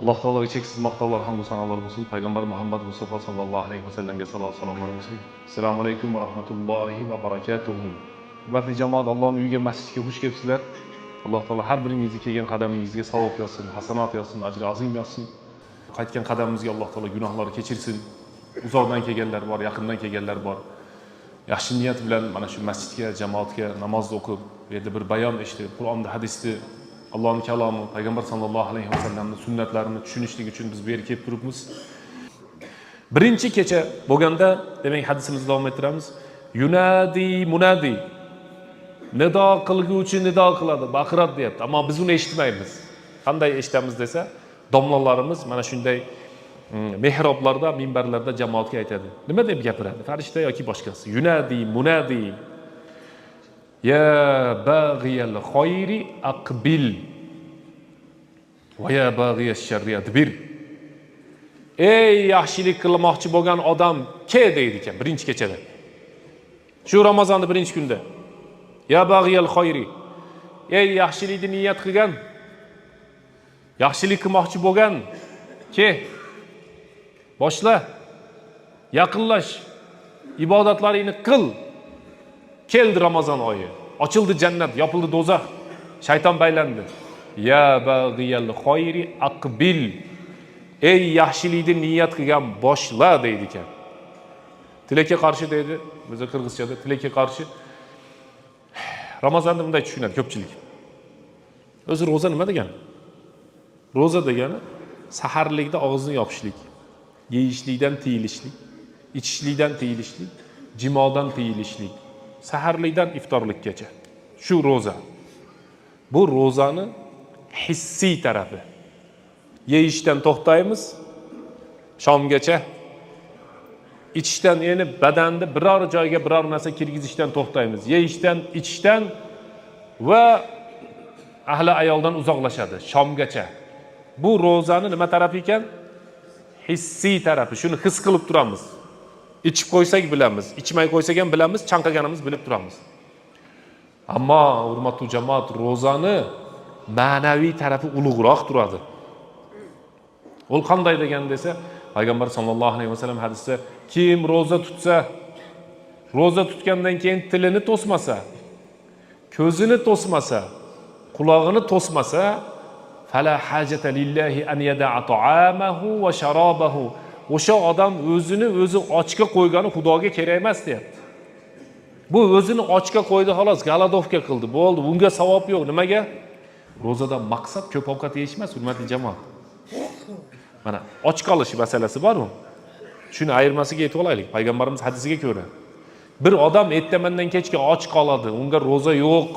Alloh taologa cheksiz maqtovlar, hamdu sanolar bo'lsin. Payg'ambar Muhammad Mustafa sallallohu alayhi vasallamga salot salomlar bo'lsin. Assalomu alaykum va rahmatullohi va barakatuhu. Hurmatli jamoat, Allohning uyiga, masjidga xush kelibsizlar. Alloh taolo har biringizni kelgan qadamingizga savob yozsin, hasanot yozsin, ajri azim yozsin. Qaytgan qadamimizga Alloh taolo gunohlarni kechirsin. Uzoqdan kelganlar bor, yaqindan kelganlar bor. Yaxshi niyat bilan mana shu masjidga, jamoatga namoz o'qib, bu yerda bir bayon eshitib, Qur'onni, hadisni, Allohning kalomi, payg'ambar sallallohu alayhi vasallamning sunnatlarini tushunishlik uchun biz bu yerga kelib turibmiz. Birinchi kecha bo'lganda, demak, hadisimizni davom ettiramiz. Yunadi munadi, nido qilguvchi nido qiladi, baqiradi deyapti, ammo biz uni eshitmaymiz. Qanday eshitamiz desa, domlalarimiz mana shunday mehroblarda, minbarlarda jamoatga aytadi. Nima deb gapiradi? Farishta yoki boshqasi. Yunadi munadi ya bag'iyal xoyri aqbil va ya bag'iyal sharri adbir. Ey yaxshilik qilmoqchi bo'lgan odam, kel deydi ekan birinchi kechada. Shu Ramazonni birinchi kunda. Ya bag'iyal xoyri. Ey yaxshilikni niyat qilgan, yaxshilik qilmoqchi bo'lgan, ke, boshla, yaqinlash, ibodatlaringni qil. Keldi Ramazon oyi, ochildi jannat, yopildi do'zax, shayton baylandi. Ya bag'iyal xoyri aqbil. Ey yaxshilikni niyat qilgan, boshla deydi ekan. Tilakka qarshi deydi, bizda qirg'izchada tilakka qarshi. Ramazonni bunday tushunadi ko'pchilik. O'zi ro'za nima degani? Ro'za degani saharlikda og'izni yopishlik, yeyishlikdan tiyilishlik, ichishlikdan tiyilishlik, jimodan tiyilishlik, saharlikdan iftorlikkacha. Shu ro'za. Bu ro'zani hissiy tarafi. Yeyishdan to'xtaymiz shomgacha, ichishdan, ya'ni badanda biror joyga biror narsa kirgizishdan to'xtaymiz, yeyishdan, ichishdan va ahli ayoldan uzoqlashadi shomgacha. Bu ro'zani nima tarafi ekan? Hissiy tarafi. Shuni his qilib turamiz. Ichib qo'ysak bilamiz, ichmay qo'ysak ham bilamiz, chanqaganimiz bilib turamiz. Ammo, hurmatli jamoat, ro'zani ma'naviy tarafi ulug'roq turadi. U qanday degan desa, payg'ambar sallallohu alayhi vasallam hadisda: kim ro'za tutsa, ro'za tutgandan keyin tilini to'smasa, ko'zini to'smasa, qulog'ini to'smasa, fala hajata lillahi an yada'a ta'amahu va sharobahu, o'sha odam o'zini o'zi ochga qo'ygani Xudoga kerak emas deyapti. Bu o'zini ochga qo'ydi, xolos, голодовка qildi, bo'ldi, bunga savob yo'q. Nimaga? Ro'zadan maqsad ko'p ovqat yeyish emas, hurmatli jamoat. Mana och qolish masalasi boru, shuni ayirmasiga yetib olaylik. Payg'ambarimiz hadisiga ko'ra, bir odam ertamandan kechga och qoladi, unga ro'za yo'q.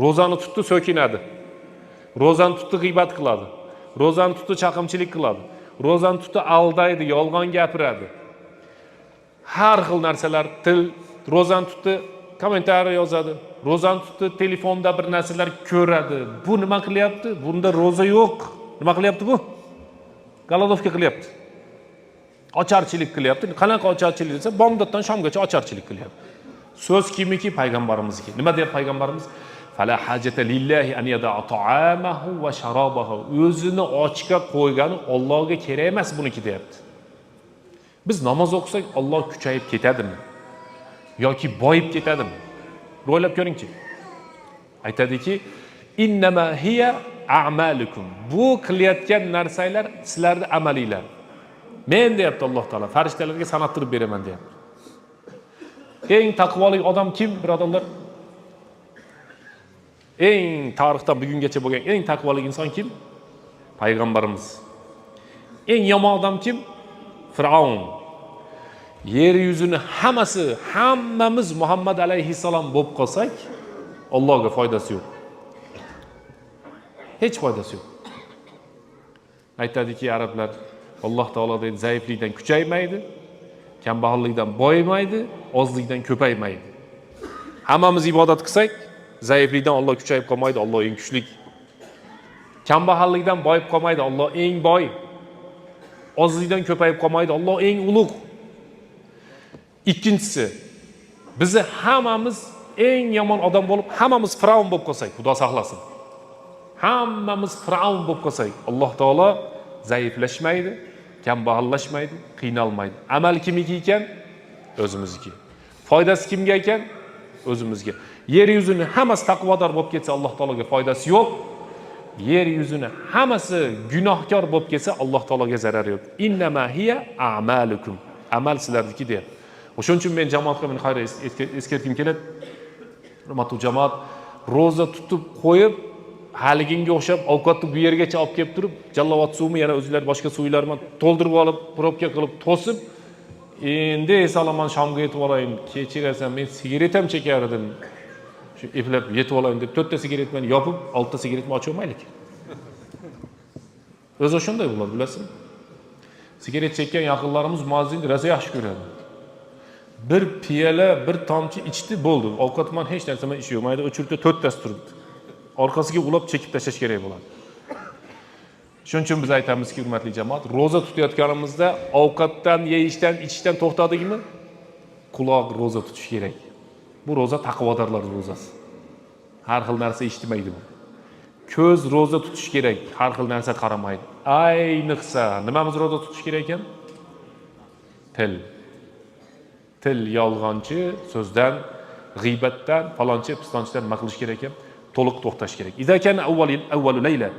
Ro'zani tutdi, so'kinadi. Ro'zani tutdi, g'iybat qiladi. Ro'zani tutdi, chaqimchilik qiladi. Ro'zani tutdi, aldaydi, yolg'on gapiradi, har xil narsalar. Til, ro'zani tutdi, kommentariy yozadi. Ro'zani tutdi, telefonda bir narsalar ko'radi. Bu nima qilyapti? Bunda ro'za yo'q. Nima qilyapti bu? Голодовка qilyapti, ocharchilik qilyapti. Qanaqa ocharchilik desa, bomdoddan shomgacha ocharchilik qilyapti. So'z kimniki? Payg'ambarimizniki. Nima deyapti payg'ambarimiz? Fala hajata lillahi an yada'a ta'amahu va sharobahu. O'zini ochga qo'ygani Ollohga kerak emas buniki deyapti. Biz namoz o'qisak, Olloh kuchayib ketadimi yoki boyib ketadimi? Bir o'ylab ko'ringchi. Aytadiki: innama hiya a'malukum. Bu qilayotgan narsanglar sizlarni amalinglar. Men, deyapti Alloh taolo, farishtalarga sanattirib beraman deyapti. Eng taqvoli odam kim, birodarlar? Eng tarixdan bugungacha bo'lgan eng taqvoli inson kim? Payg'ambarimiz. Eng yomon odam kim? Fir'avn. Yer yuzini hammasi, hammamiz Muhammad alayhissalom bo'lib qolsak, Allohga foydasi yo'q, hech foydasi yo'q. Aytadiki arablar, Alloh taolo deydi, zaiflikdan kuchaymaydi, kambag'allikdan boyimaydi, ozlikdan ko'paymaydi. Hammamiz ibodat qilsak, zaiflikdan Olloh kuchayib qolmaydi, Olloh eng kuchlik. Kambag'allikdan boyib qolmaydi, Olloh eng boy. Ozlikdan ko'payib qolmaydi, Olloh eng ulug'. Ikkinchisi, bizni hammamiz eng yomon odam bo'lib, hammamiz fir'avn bo'lib qolsak, Xudo saqlasin. Hammamiz Fir'avn bo'lib qolsak, Alloh taolo zaiflashmaydi, kambag'allashmaydi, qiynalmaydi. Amal kimniki ekan? O'zimizniki. Foydasi kimga ekan? O'zimizga. Yer yuzini hammasi taqvodor bo'lib ketsa, Alloh taologa foydasi yo'q. Yer yuzini hammasi gunohkor bo'lib ketsa, Alloh taologa zarari yo'q. Innama hiya a'malukum. Amal sizlarniki deyapti. O'shuning uchun men jamoatga buni xayr eskartgim keladi. Hurmatli jamoat, ro'za tutib qo'yib, haliginga o'xshab ovqatni bu yergacha olib kelib turib, jallovat suvmi yana o'zinglar boshqa suvlar bilan to'ldirib olib, probka qilib to'sib, endi eson-omon shomga yetib olayin, kechirasan, men sigaret ham chekar edim. Shu eplab yetib olayin deb 4 ta sigaret bilan yopib, 6 ta sigaretni ochib olmaylik. O'zi shunday bo'ladi, bilasizmi? Sigaret chekkan yaqinlarimiz muazzinni rosa yaxshi ko'radi. Bir piyola, bir tomchi ichdi, bo'ldi. Ovqat bilan hech narsa bilan ishi yo'q. Mayda o'chirib 4 tasi turibdi. Orqasiga ulab chekib tashlash kerak bo'ladi. Shuning uchun biz aytamizki, hurmatli jamoat, ro'za tutayotganimizda ovqatdan, yeyishdan, ichishdan to'xtadikmi? Quloq ro'za tutish kerak. Bu ro'za taqvodorlar ro'zasi. Har xil narsa eshitmaydi bu. Ko'z ro'za tutish kerak, har xil narsa qaramaydi. Ayniqsa nimamiz ro'za tutish kerak ekan? Til. Til yolg'onchi so'zdan, g'iybatdan, falonchi, pistonchidan nima qilish kerak ekan? To'liq to'xtash kerak. Iza kana awwalu layla.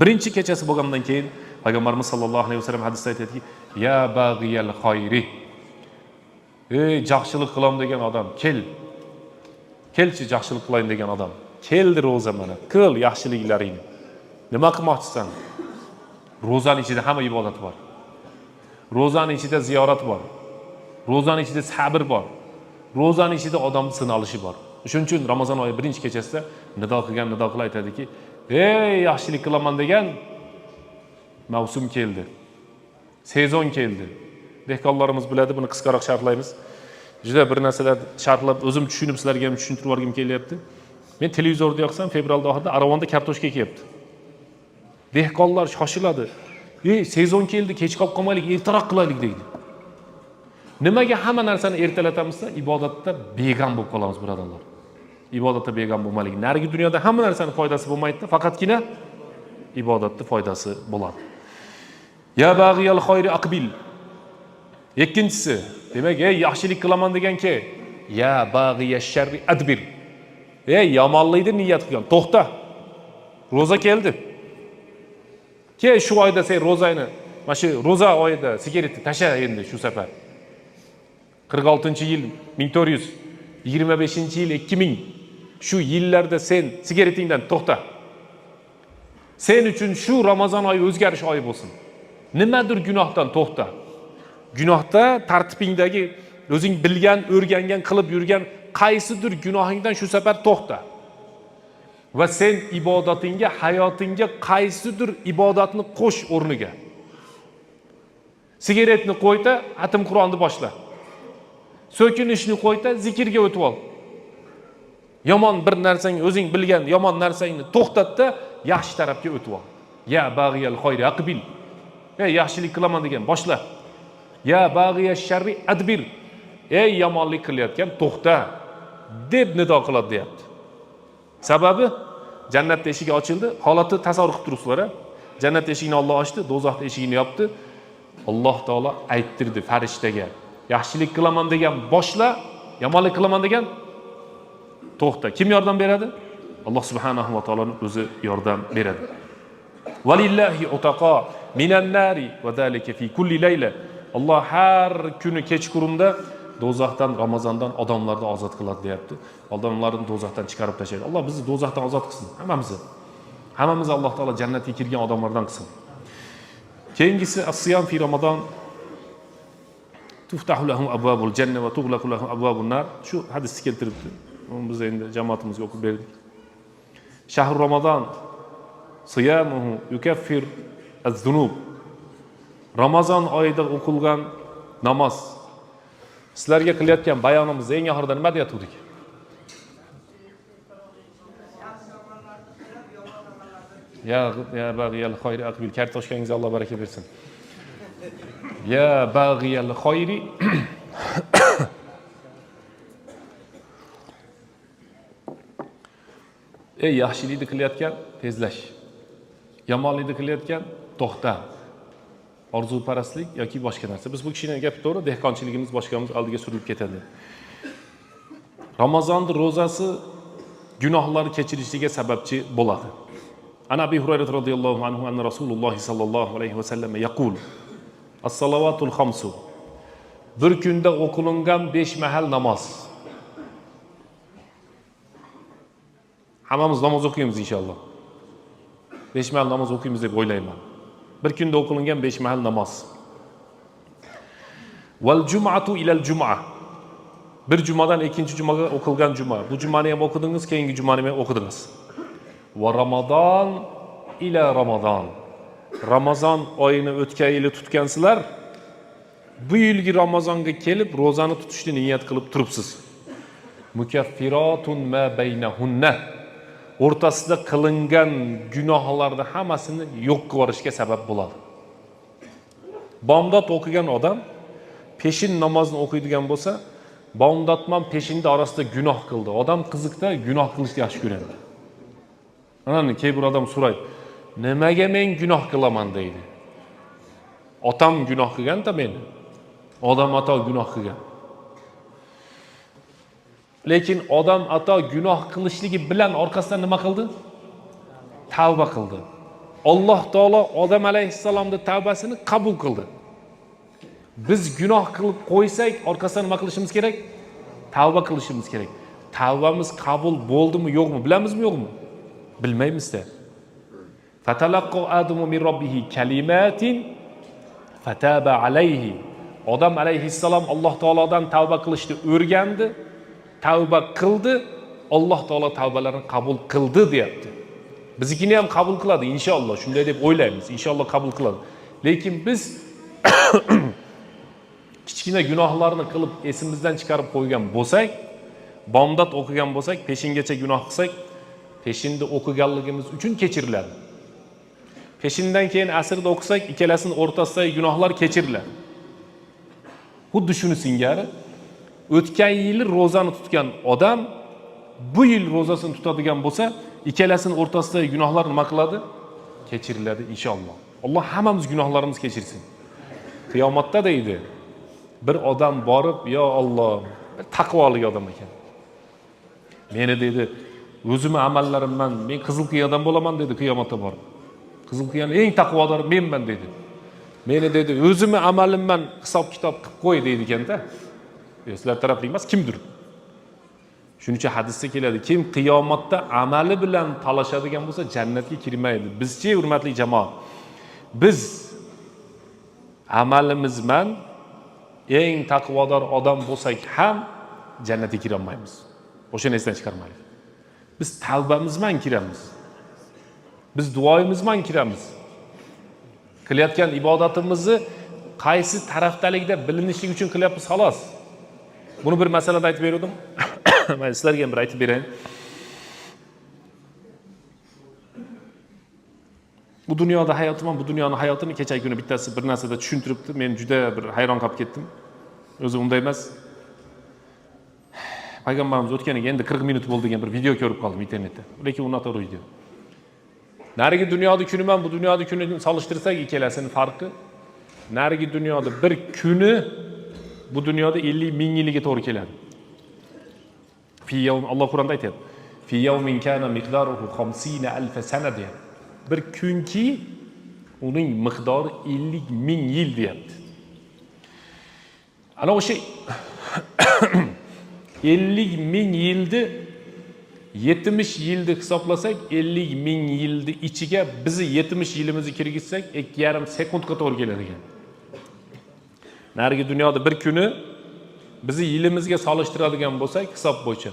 Birinchi kechasi bo'lgandan keyin payg'ambarimiz sallallohu alayhi vasallam hadisda aytadiki, ya bag'iyal xayri. Ey yaxshilik qilam degan odam, kel. Kelchi yaxshilik qilayin degan odam. Keldi ro'za mana. Qil yaxshiliklaringni. Nima qilmoqchisan? Ro'zaning ichida hamma ibodat bor. Ro'zaning ichida ziyorat bor. Ro'zaning ichida sabr bor. Ro'zaning ichida odamning sinalishi bor. Shuning uchun Ramazon oyi birinchi kechasida nido qilgan, nido qilib aytadiki, ey yaxshilik qilaman degan mavsum keldi. Sezon keldi. Dehqonlarimiz biladi, buni qisqaroq sharhlaymiz. Juda bir narsalar sharhlab, o'zim tushunib sizlarga ham tushuntirib yuborgim kelyapti. Men televizorda yoqsam, fevralda oxirida Aravonda kartoshka ekyapti. Dehqonlar shoshiladi. Ey, sezon keldi, kech qolib qolmaylik, ertaroq qilaylik deydi. Nimaga hamma narsani ertalatamizsa, ibodatda beg'am bo'lib qolamiz, birodarlar. Ibodatda beg'am bo'lmaylik. Narigi dunyoda hamma narsani foydasi bo'lmaydi, faqatgina ibodatda foydasi bo'ladi. Ya bag'iyal xayri aqbil. Ikkinchisi, demak, ey yaxshilik qilaman degan ke, ya bag'iya sharri adbir. Ey yomonlikni niyat qilgan, to'xta. Ro'za keldi. Ke shu oyda sen ro'zangni, mana shu ro'za oyida sigaretni tasha endi shu safar. 46-yil 1400, 25-yil 2000, shu yillarda sen sigaretingdan to'xta. Sen uchun shu Ramazon oyi o'zgarish oyi bo'lsin. Nimadir gunohdan to'xta. Gunohda tartibingdagi o'zing bilgan, o'rgangan, qilib yurgan qaysidir gunohingdan shu safar to'xta. Va sen ibodatingga, hayotingga qaysidir ibodatni qo'sh o'rniga. Sigaretni qo'yta, xatm Qur'onni boshla. So'kinishni qo'yta, zikrga o'tib ol. Yomon bir narsang, o'zing bilgan yomon narsangni to'xtatda, yaxshi tarafga o'tib ol. Ya bag'iyal xayri aqbil. Ey yaxshilik qilaman degan boshla. Ya bag'iya sharri adbir. Ey yomonlik qilayotgan to'xta deb nido qiladi deyapti. Sababi jannat eshigi ochildi. Holatni tasavvur qilib turibsizlar, a? Jannat eshigini Alloh ochdi, do'zax eshigini yopdi. Alloh taolo ayttirdi farishtaga: yaxshilik qilaman degan boshla, yomonlik qilaman degan to'xta. Kim yordam beradi? Alloh subhanahu va taoloning o'zi yordam beradi. Valillahi utaqa minan nari va zalika fi kulli layla. Alloh har kuni kechqurunda do'zaxdan, Ramazondan odamlarni ozod qiladi deyapti. Odamlarni do'zaxdan chiqarib tashlaydi. Alloh bizni do'zaxdan ozod qilsin, hammamizni. Hammamizni Alloh taolo jannatga kirgan odamlardan qilsin. Keyingisi as-siyam fi Ramazon tuftahu lahum abwabul janna va tughlaqu lahum abwabun nar. Shu hadisni keltiribdi. Uni biz endi jamoatimizga o'qib berdik. Shahru Ramazon siyamuhu yukaffir az-zunub. Ramazon oyida o'qilgan namoz. Sizlarga qilayotgan bayonimiz eng oxirida nima deyotgandik? Ya bag'iyal xayri aqbil. Kartoshkangizga Alloh baraka bersin. Ya bag'iyal xayri Ey yaxshilikni qilayotgan tezlash, yomonlikni qilayotgan to'xta. Orzuparastlik yoki boshqa narsa. Biz bu kishining gapi to'g'ri, dehqonchiligimiz boshqamiz oldiga surilib ketadi. Ramazonning ro'zasi gunohlarni kechirishligiga sababchi bo'ladi. An Abi Hurayra radhiyallohu anhu anna Rasululloh sallallohu alayhi vasallam yaqul: As-salavatul khamsu. Bir kunda o'qilingan 5 mahal namoz. Hammamiz namoz o'qiymiz inshaalloh. 5 mahal namoz o'qiymiz deb o'ylayman. Bir kunda o'qilingan 5 mahal namoz. Val jum'atu ilal jum'a. Bir jumadan ikkinchi jumaga o'qilgan juma. Bu jumani ham o'qidingiz, keyingi jumani ham o'qidingiz. Va Ramazon ila Ramazon. Ramazon oyini o'tgan yili tutgansizlar, bu yilgi Ramazonga kelib ro'zani tutishni niyat qilib turibsiz. Mukaffiratun ma baynahunna. O'rtasida qilingan gunohlarni hammasini yo'q qilib yuborishga sabab bo'ladi. Bomdod o'qigan odam peshin namozini o'qiydigan bo'lsa, bomdod bilan peshinda orasida gunoh qildi. Odam qiziqda gunoh qilishni yaxshi ko'radi. Ana bir odam so'raydi, nimaga men gunoh qilaman deydi. Otam gunoh qilgan-da meni. Odam ato gunoh qilgan. Lekin odam ato gunoh qilishligi bilan orqasidan nima qildi? Tavba qildi. Alloh taolo Odam alayhissalomning tavbasini qabul qildi. Biz gunoh qilib qo'ysak, orqasidan nima qilishimiz kerak? Tavba qilishimiz kerak. Tavbamiz qabul bo'ldimi, yo'qmi, bilamizmi, yo'qmi? Bilmaymiz-da. Fatalaqqo Adamu min robbihi kalimatin fataba alayhi. Odam alayhissalom Alloh taolodan tavba qilishni o'rgandi, tavba qildi, Alloh taolo tavbalarini qabul qildi deyapti. Biznikini ham qabul qiladi inshaalloh, shunday deb o'ylaymiz. Inshaalloh qabul qiladi. Lekin biz kichkina gunohlarni qilib esimizdan chiqarib qo'ygan bo'lsak, bomdod o'qigan bo'lsak, peshingacha gunoh qilsak, peshinda o'qiganligimiz uchun kechiriladi. Peshindan keyin asrda o'qisak, ikkalasining o'rtasidagi gunohlar kechiriladi. Xuddi shuni singari o'tgan yili ro'zani tutgan odam bu yil ro'zasini tutadigan bo'lsa, ikkalasining o'rtasidagi gunohlar nima qiladi? Kechiriladi inshaalloh. Alloh hammamiz gunohlarimizni kechirsin. Qiyomatda deydi, bir odam borib, yo Alloh, bir taqvoli odam ekan. Meni deydi, o'zimni amallarimdan men Qizil qiyadan bo'laman dedi qiyomatda borib. Qizil qiyani eng taqvodor menman dedi. Meni dedi, o'zimni amalimdan hisob kitob qilib qo'y deydi ekanda. Sizlar tarafli emas, kimdir. Shuning uchun hadisda keladi, kim qiyomatda amali bilan talashadigan bo'lsa, jannatga kirmaydi. Bizchi, hurmatli jamoat, biz amalimiz bilan eng taqvodor odam bo'lsak ham jannatga kira olmaymiz. O'shani esdan chiqarmaylik. Biz tavbamiz bilan kiramiz. Biz duoyimiz bilan kiramiz. Qilayotgan ibodatimizni qaysi tarafdaligida bilinishligi uchun qilyapmiz xolos. Buni bir masalada aytib berdim. Men sizlarga ham bir aytib berayin. Bu dunyoda hayotim ham, bu dunyoning hayotini kecha kuni bittasi bir narsada tushuntiribdi. Men juda bir hayron qolib ketdim. O'zi unday emas. Payg'ambarimiz o'tganiga endi 40 minut bo'ldi degan bir video ko'rib qoldim internetda. Lekin u noto'g'ri video. Narigi dunyoda kuni bilan bu dunyoda kunini solishtirsak, ikkalasining farqi, narigi dunyoda bir kuni bu dunyoda 50 ming yilga to'g'ri keladi. Fi yawm, Alloh Qur'onda aytayapti. Fi yawmin kana miqdaruhu 50 alf sana deyapti. Bir kunki uning miqdori 50 ming yil deyapti. Ana o'sha 50 ming yilni 70 yilni hisoblasak, 50 ming yilni ichiga bizni 70 yilimizni kirgizsak, 2,5 sekundga to'g'ri keladi ekan. Narigi dunyoda bir kuni bizni yilimizga solishtiradigan bo'lsak, hisob bo'yicha,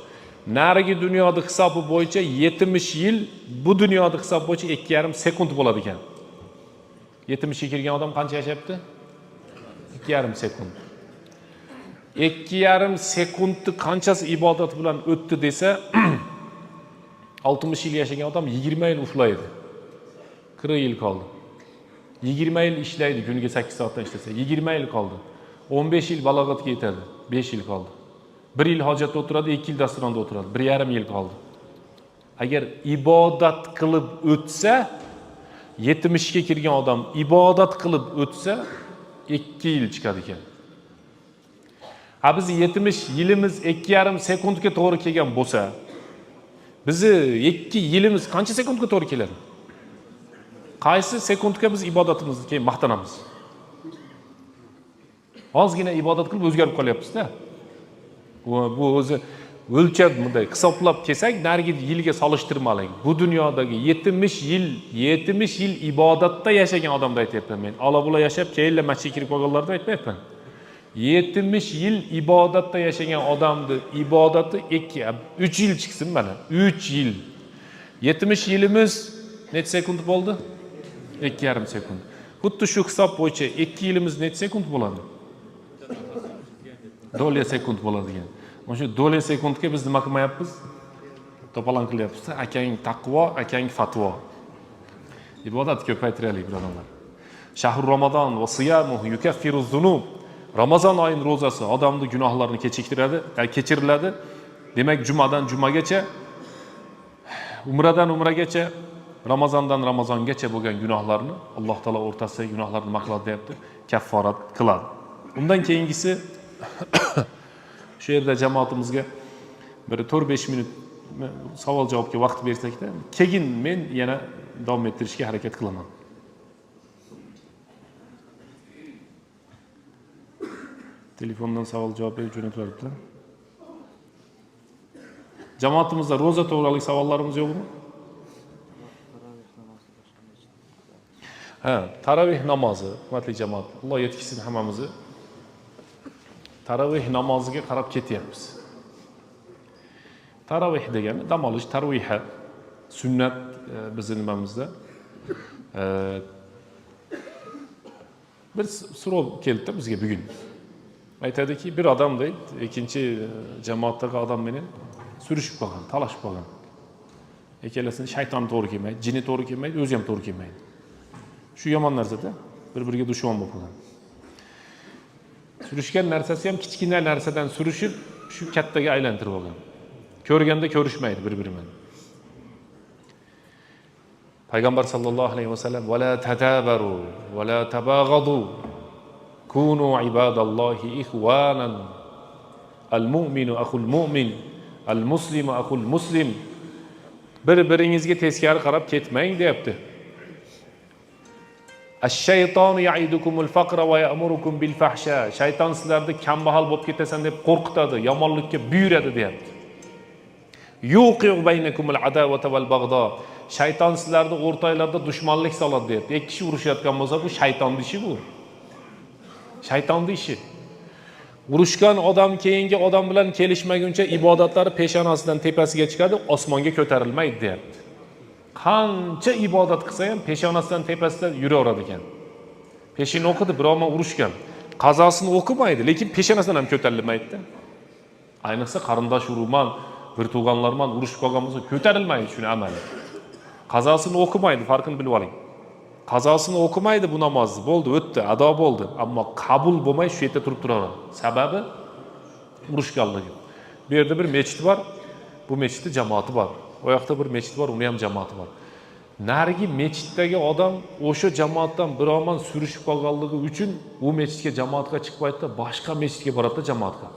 narigi dunyoda hisobi bo'yicha 70 yil, bu dunyoda hisob bo'yicha 2,5 sekund bo'ladi ekan. 70 ga kirgan odam qancha yashayapti? 2,5 sekund. 2,5 sekundni qanchasi ibodat bilan o'tdi desa, 60 yil yashagan odam 20 yil uxlaydi. 40 yil qoldi. 20 yil ishlaydi, kuniga 8 soatdan ishlasa, 20 yil qoldi. 15 yil balog'atga yetadi, 5 yil qoldi. 1 yil hojatda o'tiradi, 2 yil dasturxonda o'tiradi, 1,5 yil qoldi. Agar ibodat qilib o'tsa, 70 ga kirgan odam ibodat qilib o'tsa 2 yil chiqadi ekan. Ha, bizni 70 yilimiz 2,5 sekundga to'g'ri kelgan bo'lsa, bizni 2 yilimiz qancha sekundga to'g'ri keladi? Qaysi sekundga biz ibodatimizni keyin maqtanamiz? Ozgina ibodat qilib o'zgarib qolyapmiz-da. Bu o'zi o'lchab bunday hisoblab kelsak, narigi yilga solishtirmalik. Bu dunyodagi 70 yil, 70 yil ibodatda yashagan odamni aytyapman men. Ola-bula yashab, keyinla masjidga kirib qolganlarni aytmayapman. 70 yil ibodatda yashagan odamni ibodati 2, 3 yil chiqsin mana. 3 yil. 70 yilimiz necha sekund bo'ldi? 2,5 sekund. Xuddi shu hisob bo'yicha 2 yilimiz necha sekund bo'ladi? Доля sekund bo'ladigan. Mana shu доля sekundga biz nima qilmayapmiz? To'polon qilyapmiz. Akang taqvo, akang fatvo. Ibodat ko'paytiraylik, birodarlar. Shahru Ramazon va siyamuhu yukaffiru zunub. Ramazon oyining ro'zasi odamning gunohlarini kechiktiradi, kechiriladi. Demak, jumadan jumagacha, umradan umragacha, Ramazondan Ramazongacha bo'lgan gunohlarni Alloh taolo o'rtasidagi gunohlarni nima qiladi deyapti? Kafforat qiladi. Undan keyingisi, shu yerda jamoatimizga bir 4-5 minut savol javobga vaqt bersakda, keyin men yana davom ettirishga harakat qilaman. Telefondan savol javob berib jo'natilyapti. Jamoatimizda ro'za to'g'rilik savollarimiz yo'qmi? Ha, taravih namozi, hurmatli jamoat, Alloh yetkazsin hammamizni. Taravih namoziga qarab ketyapmiz. Taravih degani dam olish, tarviha sunnat bizni nimamizda. Bir so'rov keldi bizga bugun. Aytadiki, bir odam deydi, ikkinchi jamoatdagi odam bilan surishib qolgan, talashib qolgan. Ikkalasini shayton to'g'ri kelmaydi, jini to'g'ri kelmaydi, o'zi ham to'g'ri kelmaydi. Shu yomon narsada bir-biriga dushman bo'lib qolgan. Surishgan narsasi ham kichkina narsadan surishib, shu kattaga aylantirib olgan. Ko'rganda ko'rishmaydi bir-biri bilan. Payg'ambar sallallohu alayhi vasallam: "Va la tadabaru va la tabag'adu kunu ibadallohi ikhwanan. Al-mu'minu akhul mu'min, al-muslimu akhul muslim." Bir-biringizga teskari qarab ketmang deyapti. Ash-shaytonu ya'idukumul faqra va ya'murukum bil fahsha. Shayton sizlarni kambag'al bo'lib ketasan deb qo'rqitadi, yomonlikka buyuradi deyapti. Yuqi'u baynakumul adawata val bag'do. Shayton sizlarni o'rtanglarda dushmanlik soladi deyapti. Ikki kishi urushayotgan bo'lsa, bu shaytonning ishi bu. Shaytonning ishi. Urushgan odam keyingi odam bilan kelishmaguncha ibodatlari peshonasidan tepasiga chiqadi, osmonga ko'tarilmaydi deyapti. Qancha ibodat qilsa ham peshonasidan tepasida yuraveradi ekan. Peshin o'qidi, birov bilan urushgan. Qazosini o'qimaydi, lekin peshonasidan ham ko'tarilmaydi-da. Ayniqsa qarindosh urug'man, bir tug'anlarman urushib qolgan bo'lsa ko'tarilmaydi shuni amali. Qazosini o'qimaydi, farqini bilib oling. Qazosini o'qimaydi bu namozni, bo'ldi, o'tdi, ado bo'ldi. Ammo qabul bo'lmay shu yerda turib turadi. Sababi urushganligi. Bu yerda bir mechit bor, bu mechitda jamoati bor. O yoqda bir mechit bor, uni ham jamoati bor. Narigi mechitdagi odam o'sha jamoatdan birovman surishib qolganligi uchun u mechitga jamoatga chiqmaydida, boshqa mechitga boradida jamoatga.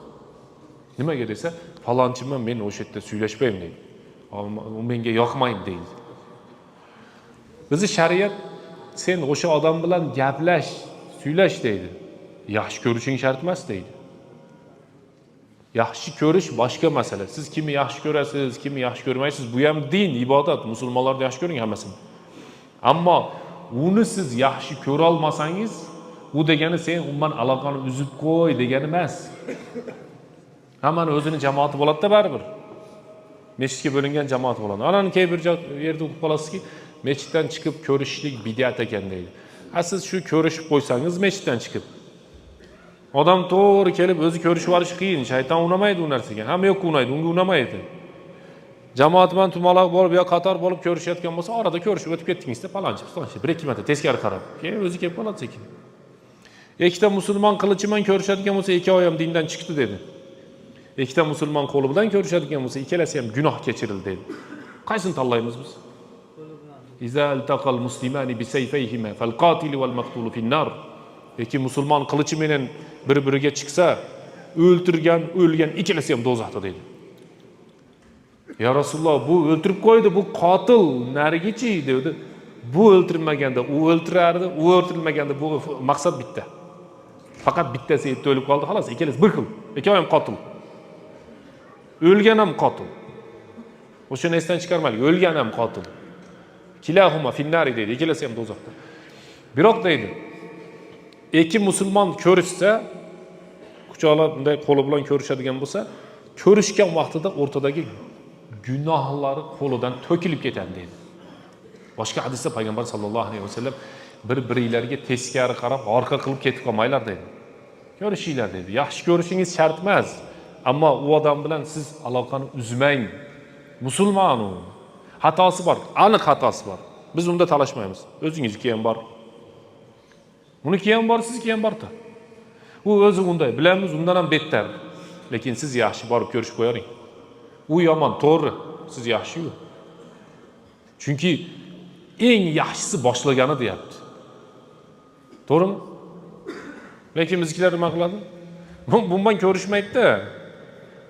Nimaga desa, falonchi bilan men o'sha yerda suylashmayman deydi. U menga yoqmaydi deydi. Bizni shariat sen o'sha odam bilan gaplash, suylash deydi. Yaxshi ko'rishing shart emas deydi. Yaxshi ko'rish boshqa masala. Siz kimni yaxshi ko'rasiz, kimni yaxshi ko'rmaysiz, bu ham din, ibodat. Musulmonlarni yaxshi ko'ring hammasini. Ammo uni siz yaxshi ko'ra olmasangiz, u degani sen umuman aloqani uzib qo'y degani emas. Hammani o'zini jamoati bo'ladi-da baribir. Mechitga bo'lingan jamoat bo'ladi. Anani keyin bir yerda o'qib qolasizki, mechitdan chiqib ko'rishlik bid'at ekan deydi. Ha, siz shu ko'rishib qo'ysangiz mechitdan chiqib, odam to'g'ri kelib o'zi ko'rishib olish qiyin, shayton unamaydi u narsaga. Hamma yoqqa unaydi, unga unamaydi. Jamoat bilan tumaloq bo'lib yo qator bo'lib ko'rishayotgan bo'lsa, orada ko'rishib o'tib ketdingizda, palonchi, pistonchi, bir ikki marta teskari qarab, keyin o'zi kelib qoladi sekin. Ikkita musulmon qilichi bilan ko'rishadigan bo'lsa, ikkovi ham dindan chiqdi dedi. Ikkita musulmon qo'li bilan ko'rishadigan bo'lsa, ikkalasi ham gunoh kechirildi dedi. Qaysini tanlaymiz biz? Iza altaqal muslimani bisayfayhima fal qatil val maqtul fin nar. Ikki musulmon qilichi bilan bir-biriga chiqsa, o'ltirgan, o'lgan ikkalasi ham do'zaxda deydi. Ya Rasululloh, bu o'ltirib qo'ydi, bu qotil, narigichi dedi. Bu o'ltirmaganda u o'ltirardi, u o'ltirilmaganda bu, maqsad bitta. Faqat bittasi yerda o'lib qoldi, xolos, ikkalasi bir xil. Ikkovi ham qotil. O'lgan ham qotil. O'shani esdan chiqarmaylik, o'lgan ham qotil. Kilahuma finnari deydi, ikkalasi ham do'zaxda. Biroq deydi, ikki musulmon ko'rishsa, quchoqlab bunday qo'li bilan ko'rishadigan bo'lsa, ko'rishgan vaqtida o'rtadagi gunohlari qo'lidan to'kilib ketadi deydi. Boshqa hadisda payg'ambar sallallohu alayhi vasallam bir-biringlarga teskari qarab, orqa qilib ketib qolmanglar deydi. Ko'rishinglar deydi. Yaxshi ko'rishingiz shart emas, ammo u odam bilan siz aloqani uzmang. Musulmon u. Xatosi bor, aniq xatosi bor. Biz unda talashmaymiz. O'zingizniki ham bor. Uniki ham bor, sizniki ham bor-da. U o'zi unday, bilamiz, undan ham bettar. Lekin siz yaxshi borib ko'rishib qo'yaring. U yomon, to'g'ri, siz yaxshi-yu. Chunki eng yaxshisi boshlagani deyapti. To'g'rimi? Lekin biznikilar nima qiladi? Bundan ko'rishmaydi-da.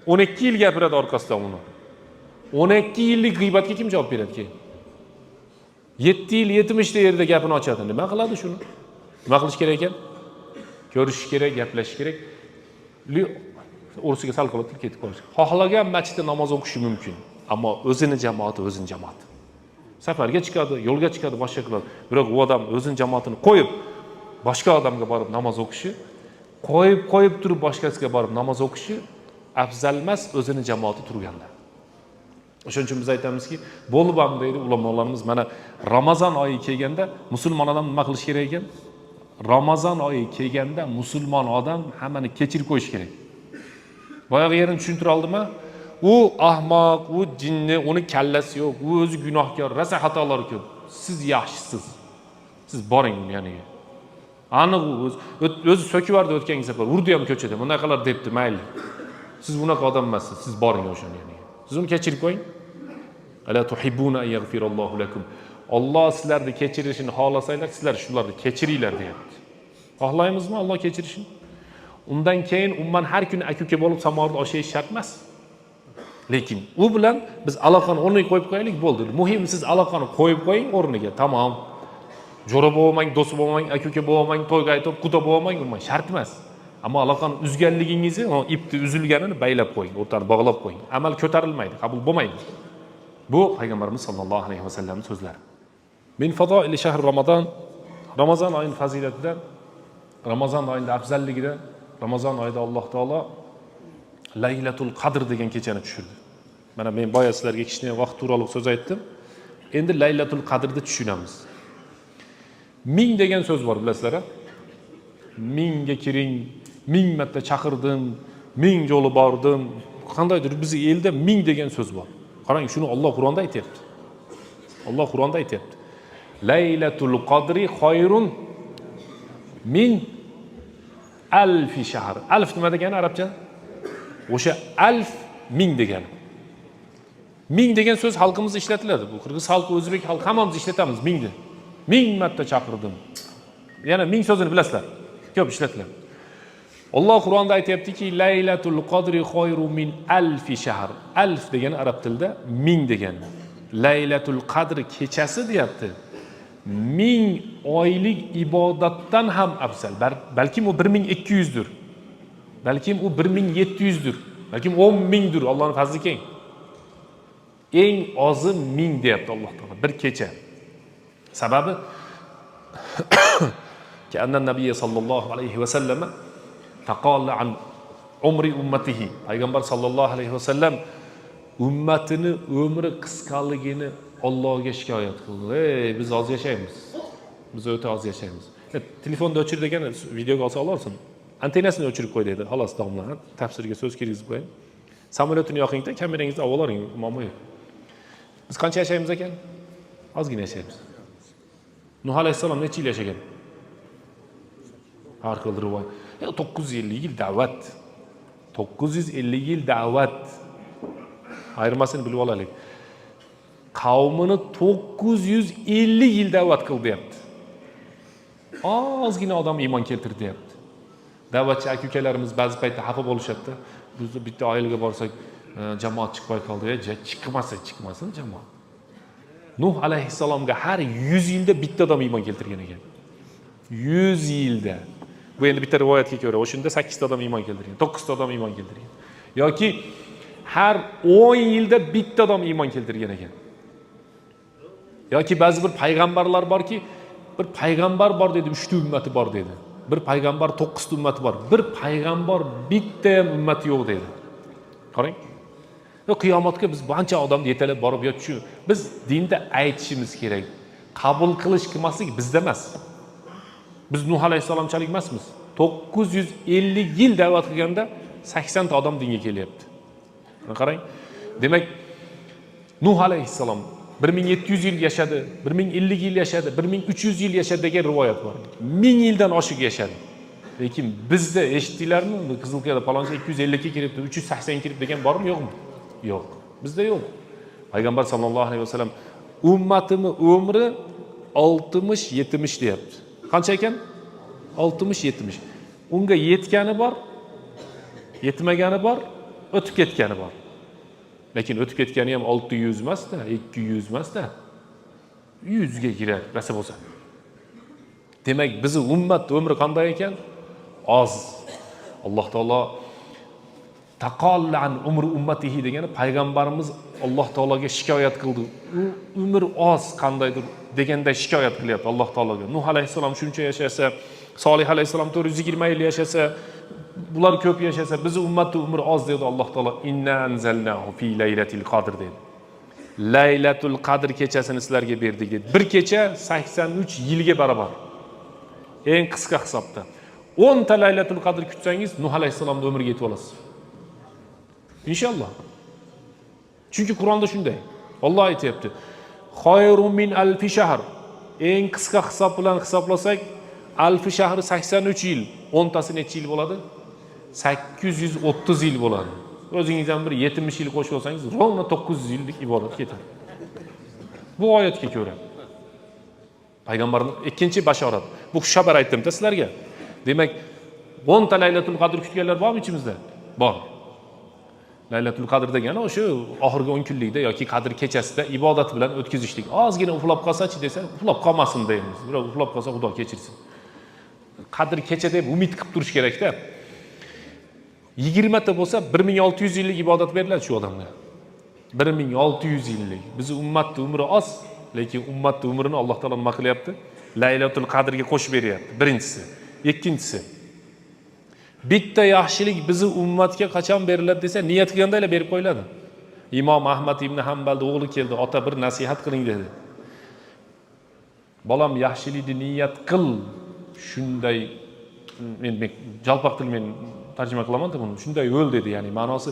12 yil gapiradi orqasidan uni. 12 yillik g'iybatga kim javob beradi keyin? 7 yil 70 ta yerda gapini ochadi. Nima qiladi shuni? Nima qilish kerak ekan? Ko'rishish kerak, gaplashish kerak. O'rsiga sal qilib ketib qolish. Xohlagan masjidda namoz o'qishi mumkin, ammo o'zini jamoati o'zini jamoati. Safarga chiqadi, yo'lga chiqadi, boshqa qiladi. Biroq u odam o'zini jamoatini qo'yib boshqa odamga borib namoz o'qishi, qo'yib qo'yib turib boshqasiga borib namoz o'qishi afzal emas o'zini jamoati turganda. O'shaning uchun biz aytamizki, bo'lib ham deydi ulamolarimiz, mana Ramazon oyi kelganda musulmon odam nima qilish kerak ekan? Ramazon oyi kelganda musulmon odam hammani kechirib qo'yish kerak. Boyagi yerini tushuntira oldimmi? U ahmoq, u jinni, uni kallasi yo'q, u o'zi gunohkor, rosa xatolari ko'p. Siz yaxshisiz. Siz boring uni yoniga. Aniq u o'zi so'kib yubordi o'tgan safar, urdi ham ko'chada, bunaqalar debdi, mayli. Siz bunaqa odam emassiz, siz boring o'shani yoniga. Siz uni kechirib qo'ying. Ala tuhibbuna an yaghfirallohu lakum. Alloh sizlarni kechirishini xohlasanglar, sizlar shularni kechiringlar deyapti. Xohlaymizmi Alloh kechirishini? Undan keyin umuman har kuni aka-uka bo'lib samovarda osh yeyish shart emas. Lekin u bilan biz aloqani o'rniga qo'yib qo'yaylik, bo'ldi. Muhim siz aloqani qo'yib qo'ying o'rniga, tamom. Jo'ra bo'lmang, do'st bo'lmang, aka-uka bo'lmang, to'yga aytib, quda bo'lmang, umuman shart emas. Ammo aloqani uzganligingizni, o ipni uzilganini baylab qo'ying, o'rtani bog'lab qo'ying. Amal ko'tarilmaydi, qabul bo'lmaydi. Bu payg'ambarimiz sollallohu alayhi vasallamning so'zlari. Min fadoili shahr Ramazon, Ramazon oyining fazilatidan, Ramazon oyining afzalligidan, Ramazon oyida Alloh taolo Laylatul Qadr degan kechani tushirdi. Mana men boya sizlarga kichkina vaqt to'g'riliq so'z aytdim. Endi Laylatul Qadrni tushunamiz. Ming degan so'z bor, bilasizlar a? Mingga kiring, ming marta chaqirdim, ming yo'li bordim. Qandaydir bizni elda ming degan so'z bor. Qarang, shuni Alloh Qur'onda aytyapti. Alloh Qur'onda aytyapti. Laylatul Qadri xoyrun min alfi shahr. Alf nima degani arabcha? O'sha alf ming degani. Ming degan so'z xalqimizda ishlatiladi. Bu qirg'iz xalqi, o'zbek xalqi hammamiz ishlatamiz mingni. Ming marta chaqirdim. Yana ming so'zini bilasizlar. Ko'p ishlatiladi. Alloh Qur'onda aytyaptiki, Laylatul Qadri xoyrun min alfi shahr. Alf degani arab tilida ming degani. Laylatul Qadr kechasi deyapti. 1000 oylik ibodatdan ham afzal. Balkim u 1200 dir. Balkim u 1700 dir. Balkim 10 000 dir. Allohning fazli keng. Eng ozi 1000 deyapti Alloh taolo bir kecha. Sababi كأن النبي صلى الله عليه وسلم تقال عن عمر أمته. Payg'ambar sallallohu alayhi vasallam ummatini umri qisqaligini Allohga shikoyat qildi. Ey, biz oz yashaymiz. Biz o'ta oz yashaymiz. Telefonni o'chir degan videoga olsa olarsin. Antennasini o'chirib qo'y dedi. Xolos, domla, tafsirga so'z kirgizib qo'ying. Samolyotini yoqingda, kamerangizni olib oling, muammo yo'q. Biz qancha yashaymiz ekan? Ozgina yashaymiz. Nuh alayhissalom necha yil yashagan? Har xil rivoyat. 950 yil da'vat. 950 yil da'vat. Ayirmasini bilib olaylik. Qavmini 950 yil da'vat qildi deyapti. Ozgina odam iymon keltirdi deyapti. Da'vatchi aka ukalarimiz ba'zi paytda xafa bo'lishadi. Biz bitta oilaga borsak, jamoat chiqmay qoldi. Chiqmasa chiqmasin jamoat. Nuh alayhissalomga har 100 yilda bitta odam iymon keltirgan ekan. 100 yilda. Bu endi bitta rivoyatga ko'ra, o'shanda 8 ta odam iymon keltirgan, 9 ta odam iymon keltirgan. Yoki har 10 yilda bitta odam iymon keltirgan ekan. Yoki ba'zi bir payg'ambarlar borki, bir payg'ambar bor dedi, 3 ta ummati bor dedi. Bir payg'ambar 9 ta ummati bor. Bir payg'ambar bitta ham ummati yo'q dedi. Qarang. Qiyomatga biz ancha odamni yetalab borib yo shu biz dinda aytishimiz kerak. Qabul qilish qilmaslik bizda emas. Biz Nuh alayhissalomchalik emasmiz. 950 yil da'vat qilganda 80 ta odam dinga kelyapti. Qarang. Demak, Nuh alayhissalom 1700 yil yashadi, 1050 yil yashadi, 1300 yil yashadi degan rivoyat bor. 1000 yildan oshiq yashadi. Lekin bizda eshitdinglarmi? Qizilqiyada palonchi 252 kiribdi, 380 kiribdi degan bormi, yo'qmi? Yo'q. Bizda yo'q. Payg'ambar sallallohu alayhi vasallam ummatimni umri 60-70 deyapti. Qancha ekan? 60-70. Unga yetgani bor, yetmagani bor, o'tib ketgani bor. Lekin o'tib ketgani ham 600 emas-da, 200 emas-da. 100 ga kiradi, rosa bo'lsa. Demak, bizni ummat umri qanday ekan? Oz. Alloh taolo taqolla an umri ummatihi degani payg'ambarimiz Alloh taologa shikoyat qildi. U umr oz qandaydir deganda shikoyat qilyapti Alloh taologa. Nuh alayhissalom shuncha yashasa, Solih alayhissalom 420 yil yashasa, bular ko'p yashasa, bizni ummatning umri oz dedi Alloh taolo. Inna anzalnahu fi laylatil qadr dedi. Laylatul qadr kechasini sizlarga berdik dedi. Bir kecha 83 yilga barobar. Eng qisqa hisobda. 10 ta laylatul qadr kutsangiz, Nuh alayhissalomning umriga yetib olasiz. Inshaalloh. Chunki Qur'onda shunday. Alloh aytyapti. Xoyrun min alfi shahr. Eng qisqa hisob bilan hisoblasak, alfi shahri 83 yil. 10 tasi necha yil bo'ladi? 830 yil bo'ladi. O'zingiz ham bir 70 yil qo'shib olsangiz, ровно 900 yillik ibodat ketadi. Bu oyatga ko'ra. Payg'ambarning ikkinchi bashorat. Bu xushxabar aytdim-da sizlarga. Demak, 10 ta laylatul qadr kutganlar bormi ichimizda? Bor. Laylatul qadr degani o'sha oxirgi 10 kunlikda yoki qadr kechasida ibodat bilan o'tkazishlik. Ozgina uxlab qolsa-chi desa, uxlab qolmasin deymiz. Birov uxlab qolsa Xudo kechirsin. Qadr kecha deb umid qilib turish kerakda. 20 ta bo'lsa 1600 yillik ibodat beriladi shu odamga. 1600 yillik. Bizi ummatning umri oz, lekin ummatning umrini Alloh taolo nima qilyapti? Laylatul qadrga qo'shib beryapti. Birinchisi. Ikkinchisi. Bitta yaxshilik bizi ummatga qachon beriladi desa, niyat qilganda berib qo'yiladi. Imom Ahmad ibn Hanbalni o'g'li keldi, ota bir nasihat qiling dedi. Bolam, yaxshilikni niyat qil, shunday men jalpoq til men tarjima qilaman buni. Shunday o'l dedi, ya'ni ma'nosi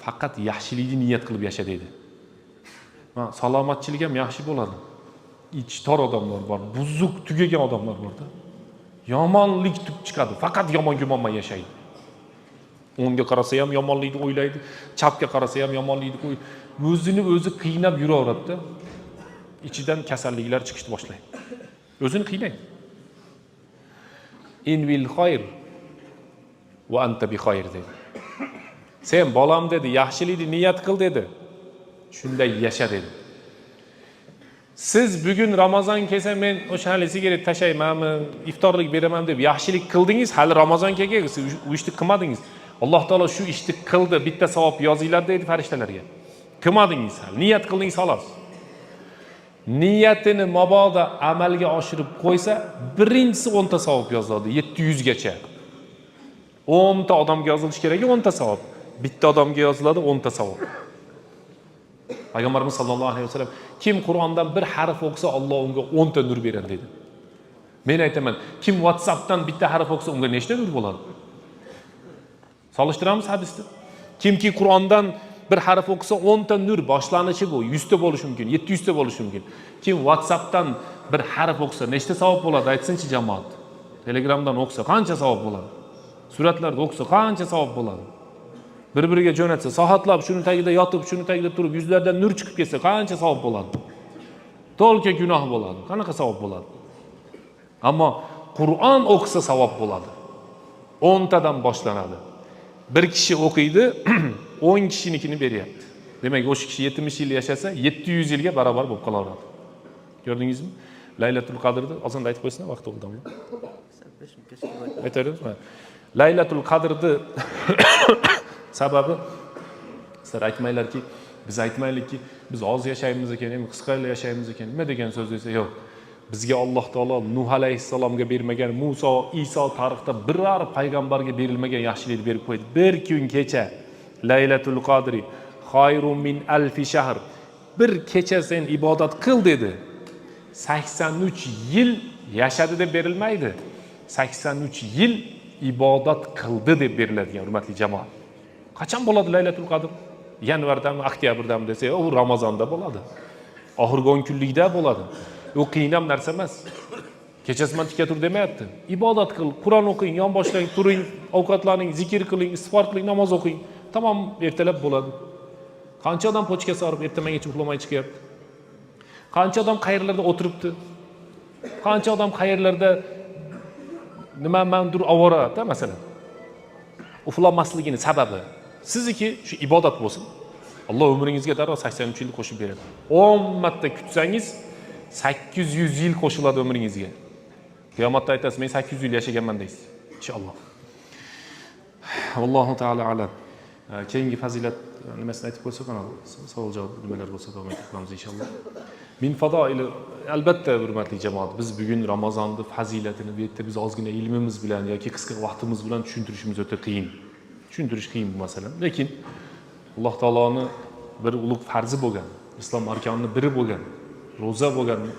faqat yaxshilikni niyat qilib yasha dedi. Ha, salomatchilik ham yaxshi bo'ladi. Ichi tor odamlar bor, buzuq tugagan odamlar borda. Yomonlik tub chiqadi, faqat yomon gumonman yashaydi. O'ngga qarasa ham yomonlikni o'ylaydi, chapga qarasa ham yomonlikni o'zini o'zi qiynab yuraveradida. Ichidan kasalliklar chiqishni boshlaydi. O'zini qiynaydi. Invil xoyr va anta bi xoyr dedi. Sen bolam dedi, yaxshilikni niyat qil dedi. Shunday yasha dedi. Siz bugun Ramazon kelsa men o'sha hali sigaret tashlaymanmi, iftorlik beraman deb yaxshilik qildingiz, hali Ramazon kelgan, siz u ishni qilmadingiz. Alloh taolo shu ishni qildi, bitta savob yozinglar deydi farishtalarga. Qilmadingiz hali, niyat qildingiz xolos. Niyatini mabodo amalga oshirib qo'ysa, birinchisi 10 ta savob yoziladi, 700 gacha. 10 ta odamga yozilishi kerak 10 ta savob. Bitta odamga yoziladi 10 ta savob. Payg'ambarimiz sallallohu alayhi vasallam kim Qur'ondan bir harf o'qisa, Alloh unga 10 ta nur beradi dedi. Men aytaman, kim WhatsAppdan bitta harf o'qisa, unga nechta nur bo'ladi? Solishtiramiz hadisni. Kimki Qur'ondan bir harf o'qisa 10 ta nur boshlanishi bu 100 ta bo'lishi mumkin, 700 ta bo'lishi mumkin. Kim WhatsAppdan bir harf o'qisa nechta savob bo'ladi aytsinchi jamoat? Telegramdan o'qisa qancha savob bo'ladi? Suratlarda o'qisa qancha savob bo'ladi? Bir biriga jo'natsa, soatlab shuni tagida yotib, shuni tagida turib, yuzlaridan nur chiqib ketsa, qancha savob bo'ladi? To'lka gunoh bo'ladi. Qanaqa savob bo'ladi? Ammo Qur'on o'qisa savob bo'ladi. 10 tadan boshlanadi. Bir kishi o'qiydi, 10 kishinikini beryapti. Demak, o'sha kishi 70 yil yashasa, 700 yilga barobar bo'lib qolaveradi. Ko'rdingizmi? Laylatul Qadrni ozgina aytib qo'ysin, vaqt o'ldimi? Aytaveramizmi? Laylatul Qadrni sababi, sizlar aytmanglarki, biz aytmaylikki, biz oz yashaymiz ekan, endi qisqa yashaymiz ekan, nima degan so'z desa, yo'q. Bizga Alloh taolo Nuh alayhissalomga bermagan, Muso, Iso, tarixda biror payg'ambarga berilmagan yaxshilikni berib qo'ydi. Bir kun kecha, Laylatul Qadri xayrun min alfi shahr. Bir kecha sen ibodat qil dedi. 83 yil yashadi deb berilmaydi. 83 yil ibodat qildi deb beriladigan, hurmatli jamoat. Qachon bo'ladi Laylatul Qadr? Yanvardami, oktyabrdami desa, u Ramazonda bo'ladi. Oxirgi 10 kunlikda bo'ladi. U qiyin ham narsa emas. Kechasi man tika tur demayapti. Ibodat qil, Qur'on o'qing, yonboshlang, turing, ovqatlaning, zikr qiling, istig'for qiling, namoz o'qing. Tamom, ertalab bo'ladi. Qancha odam pochkasi og'rib ertamangacha uxlamay chiqyapti. Qancha odam qayerlarda o'tiribdi. Qancha odam qayerlarda nima mandur ovora-da, masalan. Uxlamasligini sababi sizniki shu ibodat bo'lsin. Alloh umringizga darrov 83 yil qo'shib beradi. 10 marta kutsangiz 800 yil qo'shiladi umringizga. Qiyomatda aytasiz, men 800 yil yashaganman deysiz. Inshaalloh. Allohu taala alam. Keyingi fazilat nimasini aytib qo'ysak, ana savol javob nimalar bo'lsa davom ettiramiz inshaalloh. Min fadoili, albatta, hurmatli jamoat, biz bugun Ramazonni fazilatini bu yerda biz ozgina ilmimiz bilan yoki qisqa vaqtimiz bilan tushuntirishimiz o'ta qiyin. Tushuntirish qiyin bu masalani. Lekin Alloh taoloni bir ulug' farzi bo'lgan, islom arkonining biri bo'lgan, ro'za bo'lganni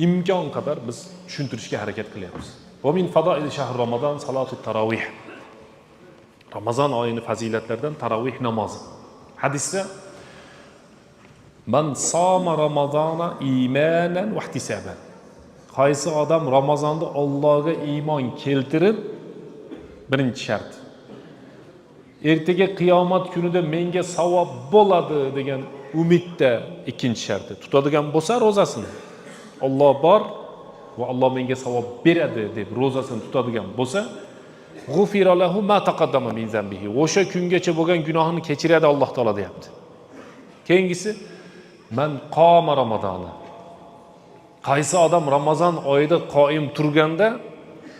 imkon qadar biz tushuntirishga harakat qilyapmiz. Va min fadoili shahr Ramazon salatu tarovih. Ramazon oyini fazilatlaridan tarovih namozi. Hadisda: Man soma Ramazona imanan va ihtisaban. Qaysi odam Ramazonda Allohga iymon keltirib, birinchi shart. Ertaga qiyomat kunida menga savob bo'ladi degan umidda, ikkinchi sharti. Tutadigan bo'lsa ro'zasini. Alloh bor va Alloh menga savob beradi deb ro'zasini tutadigan bo'lsa, g'ufira lahu ma taqaddama min zambihi. O'sha kungacha bo'lgan gunohini kechiradi Alloh taolo deyapti. Keyingisi: man qoma Ramazona. Qaysi odam Ramazon oyida qoim turganda,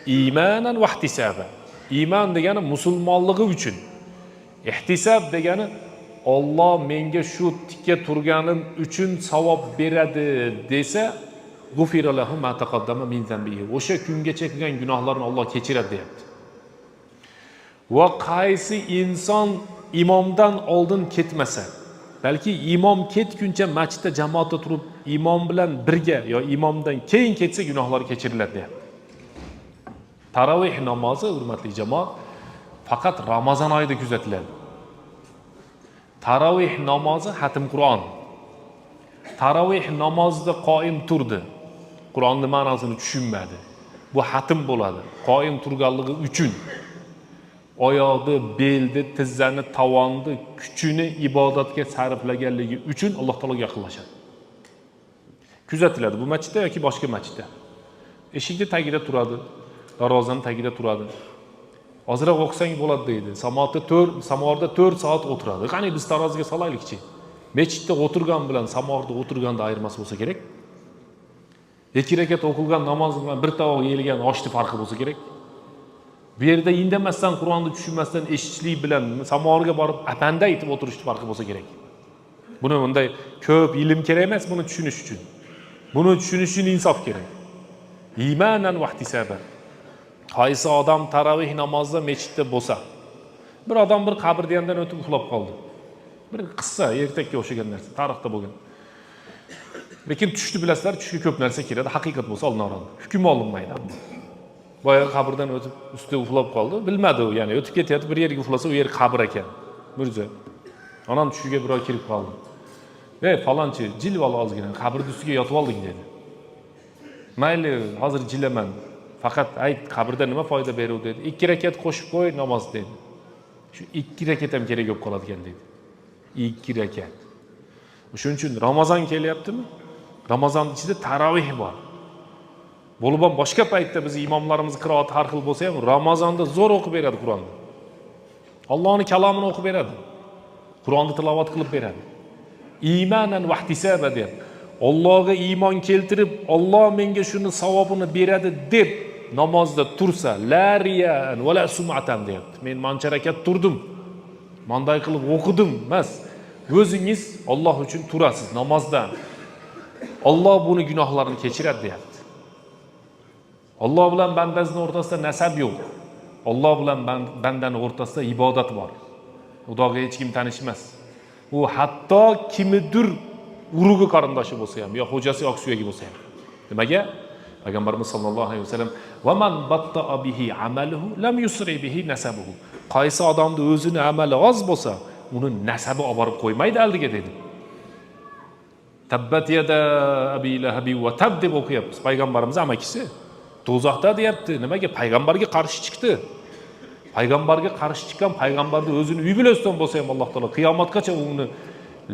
imanan va ihtisaban. Iymon degani musulmonligi uchun. Ihtisab degani Olloh menga shu tikka turganim uchun savob beradi desa, g'ufira lahu ma taqaddama min zambihi. O'sha kungacha qilgan gunohlarini Olloh kechiradi deyapti. Va qaysi inson imomdan oldin ketmasa, balki imom ketguncha masjidda jamoatda turib, imom bilan birga yo imomdan keyin ketsa, gunohlari kechiriladi deyapti. Taroveh namozi, hurmatli jamoat, faqat Ramazon oyida kuzatiladi. Taroveh namozi xatm Qur'on. Taroveh namozida qoim turdi. Qur'onni ma'nosini tushunmadi. Bu xatm bo'ladi. Qoim turganligi uchun oyoqni, belni, tizzani, tovonni kuchini ibodatga sarflaganligi uchun Alloh taologa yaqinlashadi. Kuzatiladi bu masjidda yoki boshqa masjidda. Eshikni tagida turadi, darvozani tagida turadi. Ozroq o'qisang bo'ladi deydi. Samoatda 4, samovarda 4 soat o'tiradi. Qani, biz taroziga solaylikchi. Masjidda o'tirgan bilan samovarda o'tirganda ayirmasi bo'lsa kerak. Ikki rakat o'qilgan namoz bilan bir tovoq yeyilgan oshni farqi bo'lsa kerak. Bu yerda indamasdan, Qur'onni tushunmasdan eshitishlik bilan samovarga borib apanda aytib o'tirishni farqi bo'lsa kerak. Buni bunday ko'p ilm kerak emas buni tushunish uchun. Buni tushunish uchun insof kerak. Imanan va ihtisaban. Qaysi odam taroveh namozida masjidda bo'lsa, bir odam bir qabr degandan o'tib uxlab qoldi. Bir qissa, ertakka o'xshagan narsa, tarixda bo'lgan. Lekin tushni bilasizlar, tushga ko'p narsa kiradi, haqiqat bo'lsa olinadi. Hukm olinmaydi ammo. Boyagi qabrdan o'tib ustida uxlab qoldi, bilmadi u, ya'ni o'tib ketyapti, bir yerga uxlasa, u yer qabr ekan. Mirzo. Onam tushiga birov kirib qoldi. "Ey falonchi, jilib ol ozgina, qabrni ustiga yotib olding", dedi. "Mayli, hozir jilaman. Faqat ayt, qabrda nima foyda beruvdi?" dedi. "Ikki rakat qo'shib qo'y namoz", dedi. Shu 2 rakat ham kerak bo'lib qoladi ekan deydi. 2 rakat. Shuning uchun Ramazon kelyaptimi? Ramazon ichida taroveh bor. Bo'lib ham boshqa paytda biz imomlarimiz qiroati har xil bo'lsa ham Ramazonda zo'r o'qib beradi Qur'onni. Allohning kalomini o'qib beradi. Qur'onni tilovat qilib beradi. Imanan va ihtisaba deb, Allohga iymon keltirib, Alloh menga shuni savobini beradi deb namozda tursa, la riyan va la sum'atan deyapti. Men mancha rakat turdim. Manday qilib o'qidim emas. O'zingiz Alloh uchun turasiz namozda. Alloh buni gunohlarini kechiradi deyapti. Alloh bilan bandasining o'rtasida nasab yo'q. Alloh bilan bandaning o'rtasida ibodat bor. Xudoga hech kim tanishmas. U hatto kimidir urug'i qarindoshi bo'lsa ham, yo xo'jasi yoki suyagi bo'lsa ham. Nimaga? Payg'ambarimiz sollallohu alayhi vasallam va man batta'a bihi amaluhu lam yusri bihi nasabuhu. Qaysi odamning o'zini amali oz bo'lsa, uni nasabi olib borib qo'ymaydi oldiga dedi. Tabbat yada abi lahabi va tab deb o'qiyapmiz. Payg'ambarimiz amakisi do'zaxda deyapti. Nimaga? Payg'ambarga qarshi chiqdi. Payg'ambarga qarshi chiqqan payg'ambarni o'zini uy bilasidan bo'lsa ham Alloh taolo qiyomatgacha uni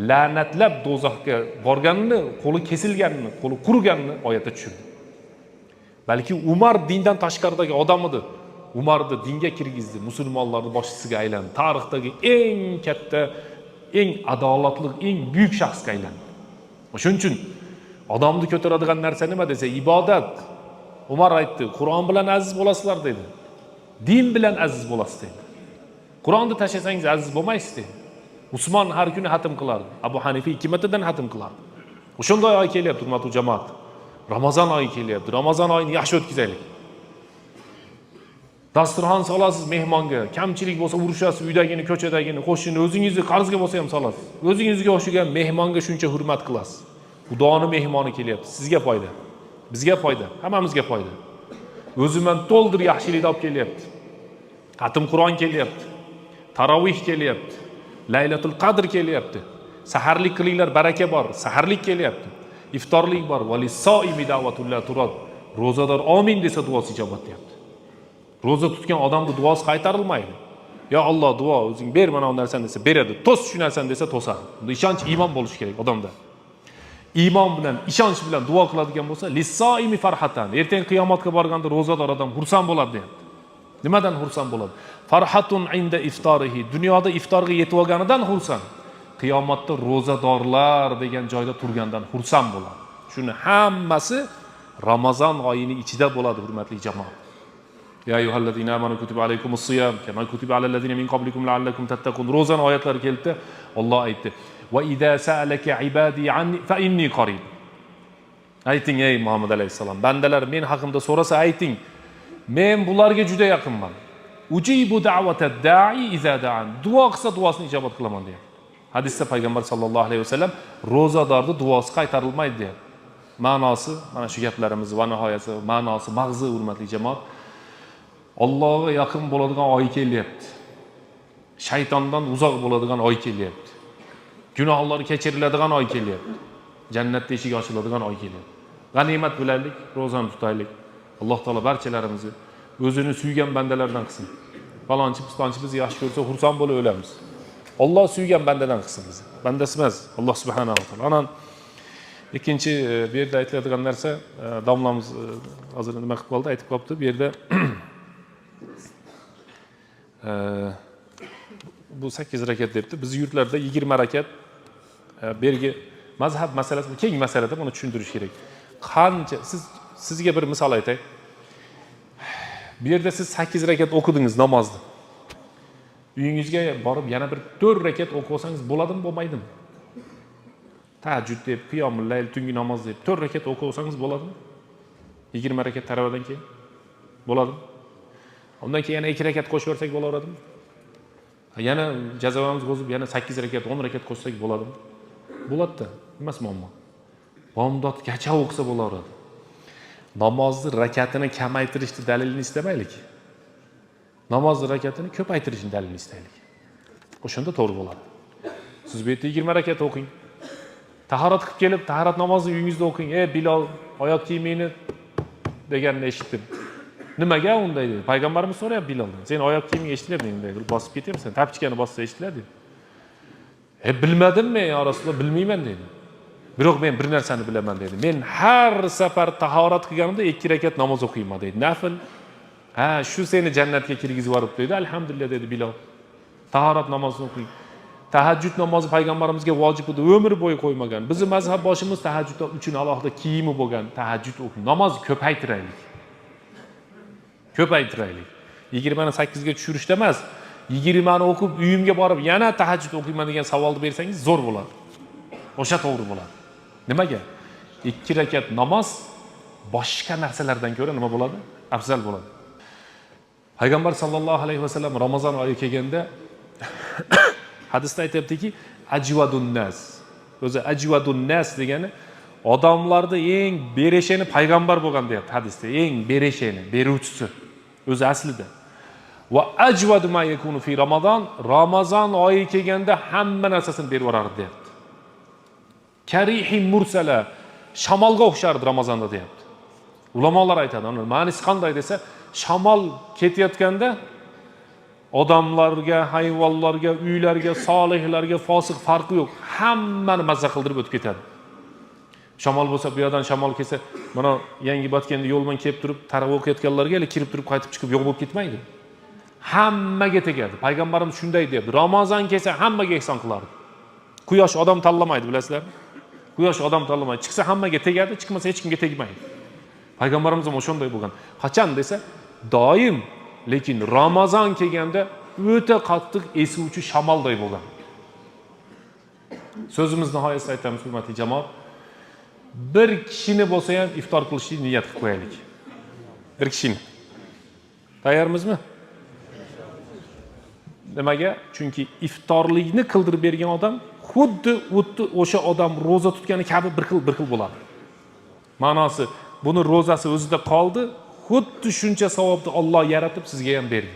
la'natlab do'zaxga borganini, qo'li kesilganini, qo'li quriganini oyatda tushirdi. Balki Umar dindan tashqaridagi odam edi. Umarni dinga kirgizdi, musulmonlarning boshchisiga aylandi. Tarixdagi eng katta, eng adolatli, eng buyuk shaxsga aylandi. Shuning uchun odamni ko'taradigan narsa nima desa, ibodat. Umar aytdi, Qur'on bilan aziz bo'lasizlar dedi. Din bilan aziz bo'lasiz dedi. Qur'onni tashlasangiz aziz bo'lmaysiz dedi. Usmon har kuni xatm qilardi. Abu Hanifa 2 martadan xatm qilardi. O'shanday oy kelyapti, hurmatli jamoat. Ramazon oyi kelyapti. Ramazon oyini yaxshi o'tkazaylik. Dasturxon solasiz mehmonga, kamchilik bo'lsa urushasiz, uydagini, ko'chadagini, qo'shnini, o'zingizni qarzga bo'lsa ham solasiz. O'zingizga o'xshagan mehmonga shuncha hurmat qilasiz. Xudoni mehmoni kelyapti, sizga foyda, bizga foyda, hammamizga foyda. O'zim ham to'ldir yaxshilikni olib kelyapti. Xatm Qur'on kelyapti. Tarovih kelyapti. Laylatul Qadr kelyapti. Saharlik qilinglar, baraka bor. Saharlik kelyapti. Iftorlik bor. Valis-soimi da'vatul la turad. Ro'zador amin desa duosi ijobat deyapti. Ro'za tutgan odamning duosi qaytarilmaydi. Ya Alloh, duo o'zing ber mana bu narsani desa beradi. To's shu narsani desa to'sadi. Bunda ishonch, iymon bo'lishi kerak odamda. Iymon bilan, ishonch bilan duo qiladigan bo'lsa, lis-soimi farhatan. Ertaga qiyomatga borganda ro'zador odam xursand bo'ladi deyapti. Nimadan xursand bo'ladi? Farhatun inda iftorihi. Dunyoda iftorga yetib olganidan xursand. Qiyomatda ro'zadorlar degan joyda turgandan xursand bo'ladi. Shuni hammasi Ramazon oyining ichida bo'ladi, hurmatli jamoat. Ya ayyuhallazina amanu kutiba alaykumus siyam kama kutiba alal ladzina min qablikum la'allakum tattaqun. Ro'zani oyatlari keldi. Alloh aytdi: "Va iza sa'alaka ibadi anni fa inni qarib." Ayting ey Muhammad alayhissalom, bandalar men haqimda so'rasa ayting, men bularga juda yaqinman. Ujibu da'vata da'i iza da'an. Duo qilsa duosini ijobat qilaman deyapti. Hadisda payg'ambar sallallohu alayhi vasallam ro'zadorning duosi qaytarilmaydi deyapti. Ma'nosi mana shu gaplarimiz va nihoyasi ma'nosi mag'zi, hurmatli jamoat. Allohga yaqin bo'ladigan oy kelyapti. Shaytondan uzoq bo'ladigan oy kelyapti. Gunohlar kechiriladigan oy kelyapti. Jannat eshigi ochiladigan oy kelyapti. G'animat bilaylik, ro'zani tutaylik. Alloh taolo barchalarimizni o'zini suygan bandalardan qilsin. Falonchi pistonchi bizni yaxshi ko'rsa xursand bo'lib o'lamiz. Alloh suygan bandadan qilsin bizni. Bandasi emas, Alloh subhanahu va taolo. Anan ikkinchi bu yerda aytiladigan narsa, domlamiz hozir nima qilib qoldi, aytib qolibdi. Bu yerda bu 8 rakat debdi. Bizni yurtlarda 20 rakat. Bergi mazhab masalasi bu keng masalada, buni tushuntirish kerak. Qancha siz, sizga bir misol aytay. Bu yerda siz 8 rakat o'qidingiz namozni. Uyingizga borib yana bir 4 rakat o'qib olsangiz bo'ladimi, bo'lmaydimi? Tahajjud deb, qiyomul layl, tungi namoz deb 4 rakat o'qib olsangiz bo'ladimi? 20 rakat taravadan keyin bo'ladimi? Undan keyin yana 2 rakat qo'shib yuborsak bo'laveradimi? Yana jazavamiz buzib yana 8 rakat, 10 rakat qo'shsak bo'ladimi? Bo'ladida, nimasi muammo? Bomdodgacha o'qisa bo'laveradi. Namozni rakatini kamaytirishni dalilini istamaylik. Namozni rakatini ko'paytirishni dalilini istaylik. O'shanda to'g'ri bo'ladi. Siz bu yerda 20 rakat o'qing. Tahorat qilib kelib, tahorat namozini uyingizda o'qing. "Ey Bilol, oyoq kiyimingni" deganini eshitdim. Nimaga unday dedi. Payg'ambarimiz so'rayapti Biloldan. Sen oyoq kiyiming eshitilyapti, bunday qilib bosib ketyapsan, tapchkani bossa eshitiladi. Bilmadim men, ya Rasululloh, bilmayman dedi. Biroq men bir narsani bilaman dedi. Men har safar tahorat qilganimda 2 rakat namoz o'qiyman dedi. Nafl. Ha, shu seni jannatga kirgizib yuboribdi dedi. Alhamdulillah dedi Bilol. Tahorat namozini o'qing. Tahajjud namozi payg'ambarimizga vojib edi, umr bo'yi qo'ymagan. Bizni mazhab boshimiz tahajjud uchun alohida kiyimi bo'lgan, tahajjud o'qing. Namoz ko'paytiraylik. Ko'paytiraylik. 28 ga tushirishda emas, 20 ni o'qib uyimga borib yana tahajjud o'qiyman degan savolni bersangiz zo'r bo'ladi. O'sha to'g'ri bo'ladi. Nimaga? 2 rakat namoz boshqa narsalardan ko'ra nima bo'ladi? Afzal bo'ladi. Payg'ambar sallallohu alayhi vasallam Ramazon oyi kelganda hadisda aytyaptiki, ajvadun nas. O'zi ajvadun nas degani odamlarda eng beresheni payg'ambar bo'lgan deyapti hadisda. Eng beresheni, beruvchisi o'zi aslida. Va ajvadu ma yakunu fi Ramazon, Ramazon oyi kelganda hamma narsasini berib yuborardi deyapti. Karihi mursala, shamolga o'xshardi Ramazonda deyapti. Ulamolar aytadi, uni ma'nisi qanday desa, shamol ketayotganda odamlarga, hayvonlarga, uylarga, solihlarga, fosiq farqi yo'q. Hammani mazza qildirib o'tib ketadi. Shamol bo'lsa, bu yoqdan shamol kelsa, mana yangi Botganda yo'l bilan kelib turib, taravih o'qiyotganlarga hali kirib turib qaytib chiqib yo'q bo'lib ketmaydi. Hammaga tegadi. Payg'ambarimiz shunday deyapti. Ramazon kelsa hammaga ehson qilardi. Quyosh odam tanlamaydi, bilasizlarmi? Quyosh odam tanlamaydi. Chiqsa hammaga tegadi, chiqmasa hech kimga tegmaydi. Payg'ambarimiz ham o'shanday bo'lgan. Qachon desa, doim, lekin Ramazon kelganda o'ta qattiq esuvchi shamolday bo'lgan. So'zimiz nihoyasida aytamiz, hurmatli jamoat. Bir kishini bo'lsa ham iftor qilishni niyat qilib qo'yaylik. Bir kishini. Tayyormizmi? Nimaga? Chunki iftorlikni qildirib bergan odam xuddi o'sha odam ro'za tutgani kabi bir xil bir xil bo'ladi. Ma'nosi, buni ro'zasi o'zida qoldi, xuddi shuncha savobni Alloh yaratib sizga ham berdi.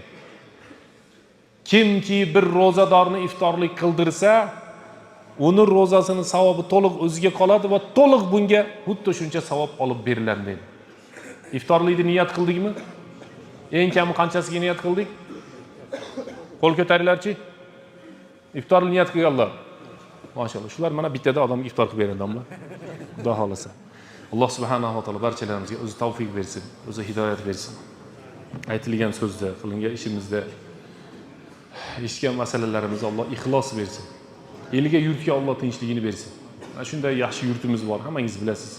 Kimki bir ro'zadorni iftorlik qildirsa, uni ro'zasini savobi to'liq o'ziga qoladi va to'liq bunga xuddi shuncha savob olib beriladi deydi. Iftorlikni niyat qildikmi? Eng kami qanchasiga niyat qildik? Qo'l ko'taringlarchi. Iftorni niyat qilganlar. Mashalloh. Shular mana bittada odamga iftor qilib beradi domla. Xudo xohlasa. Alloh subhanahu va taolo barchalarimizga o'zi tavfiq bersin, o'zi hidoyat bersin. Aytilgan so'zda, qilingan ishimizda, eshitgan masalalarimizda Alloh ixlos bersin. Elga, yurtga Alloh tinchligini bersin. Mana shunday yaxshi yurtimiz bor, hammangiz bilasiz.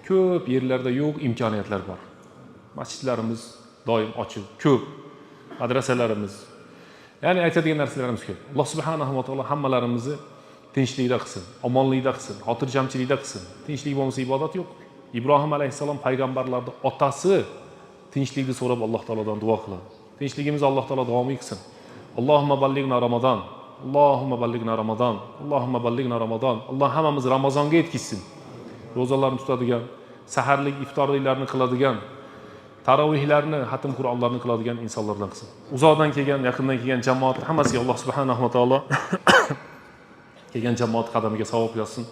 Ko'p yerlarda yo'q imkoniyatlar bor. Masjidlarimiz doim ochiq, ko'p. Madrasalarimiz. Ya'ni aytadigan narsalarimiz ko'p. Alloh subhanahu va taolo hammalarimizni tinchlikda qilsin, omonlikda qilsin, xotirjamchilikda qilsin. Tinchlik bo'lmasa ibodat yo'q. Ibrohim alayhissalom payg'ambarlarning otasi tinchlikni so'rab Alloh taolodan duo qiladi. Tinchligimizni Alloh taolo davomiy qilsin. Allohumma ballighna Ramazon. Allohumma ballighna Ramazon. Allohumma ballighna Ramazon. Alloh hammamiz Ramazonga yetkazsin. Ro'zalarni tutadigan, saharlik, iftorliklarni qiladigan, tarovihlarni, xatm Qur'onlarni qiladigan insonlardan qilsin. Uzoqdan kelgan, yaqindan kelgan jamoat hammasiga Alloh subhanahu va taolo kelgan jamoat qadamiga savob yozsin.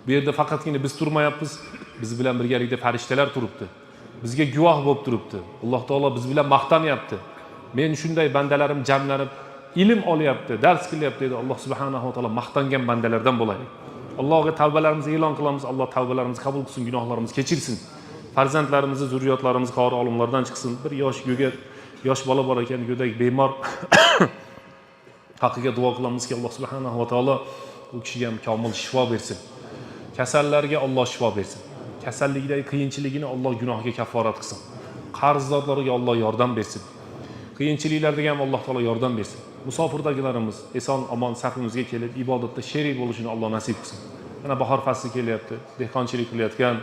Bu yerda faqatgina biz turmayapmiz, biz bilan birgalikda farishtalar turibdi. Bizga guvoh bo'lib turibdi. Alloh taolo biz bilan maqtanyapti. Men shunday bandalarim jamlanib ilm olyapti, dars qilyapti dedi. Alloh subhanahu va taolo maqtangan bandalardan bo'laylik. Allohga tavbalarimizni e'lon qilamiz. Alloh tavbalarimizni qabul qilsin, gunohlarimizni kechirsin. Farzandlarimizni, zurriyotlarimiz qori olimlardan chiqsin. Bir yosh go'dak, yosh bola bor ekan, go'dak bemor. Haqqiga duo qilamizki, Alloh subhanahu va taolo u kishiga ham komil shifo bersin. Kasallarga Alloh shifo bersin. Kasallikdagi qiyinchiligini Alloh gunohiga kafforat qilsin. Qarzdorlarga Alloh yordam bersin. Qiyinchiliklarga ham Alloh taolo yordam bersin. Musofirdagilarimiz eson omon safimizga kelib ibodatda sherik bo'lishini Alloh nasib qilsin. Mana bahor fasli kelyapti. Dehqonchilik qilayotgan,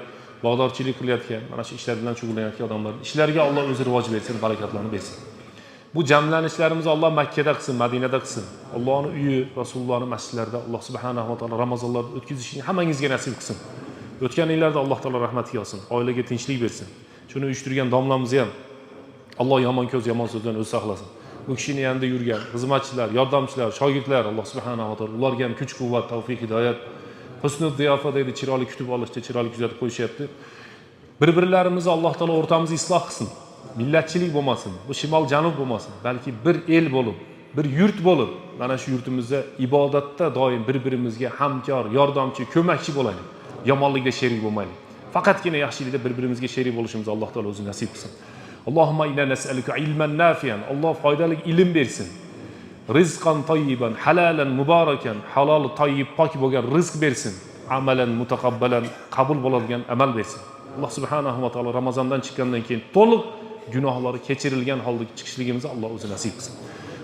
bog'dorchilik qilayotgan, mana shu ishlar bilan shug'ullanayotgan odamlar ishlariga Alloh o'zi rivoj bersin, barakatlarni bersin. Bu jamlanishlarimizni Alloh Makkada qilsin, Madinada qilsin. Allohning uyi, Rasulullohning masjidlarida Alloh subhanahu va taolo Ramazonlarni o'tkazishini hammangizga nasib qilsin. O'tgan yillarda Alloh taolo rahmatiga olsin, oilaga tinchlik bersin. Shuni uyushtirgan domlamizni ham Alloh yomon ko'z, yomon so'zdan o'zi saqlasin. U kishini yanida yurgan xizmatchilar, yordamchilar, shogirdlar Alloh subhanahu va taolo ularga ham kuch, quvvat, tavfiq, hidoyat, husni ziyofa deydi, chiroyli kutib olishda, chiroyli kuzatib qo'yishyapti. Bir-birlarimizni Alloh taolo o'rtamizni isloh qilsin. Millatchilik bo'lmasin, bu shimol janub bo'lmasin, balki bir el bo'lib, bir yurt bo'lib, mana shu yurtimizda ibodatda doim bir birimizga hamkor, yordamchi, ko'makchi bo'laylik. Yomonlikda sherik bo'lmaylik. Faqatgina yaxshilikda bir birimizga sherik bo'lishimizni Alloh taolo o'zi nasib qilsin. Allohumma inna nas'aluka ilman nafian. Alloh foydali ilm bersin. Rizqan tayyiban, halalan mubarakan, halol, tayyib, pok bo'lgan rizq bersin. Amalan mutaqabbalan, qabul bo'ladigan amal bersin. Alloh subhanahu va taolo Ramazondan chiqqandan keyin to'liq gunohlari kechirilgan holda chiqishligimizni Alloh o'zi nasib qilsin.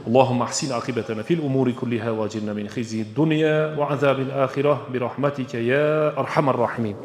اللهم احسن عاقبتنا في الامور كلها واجرنا من خزي الدنيا وعذاب الاخره برحمتك يا ارحم الراحمين.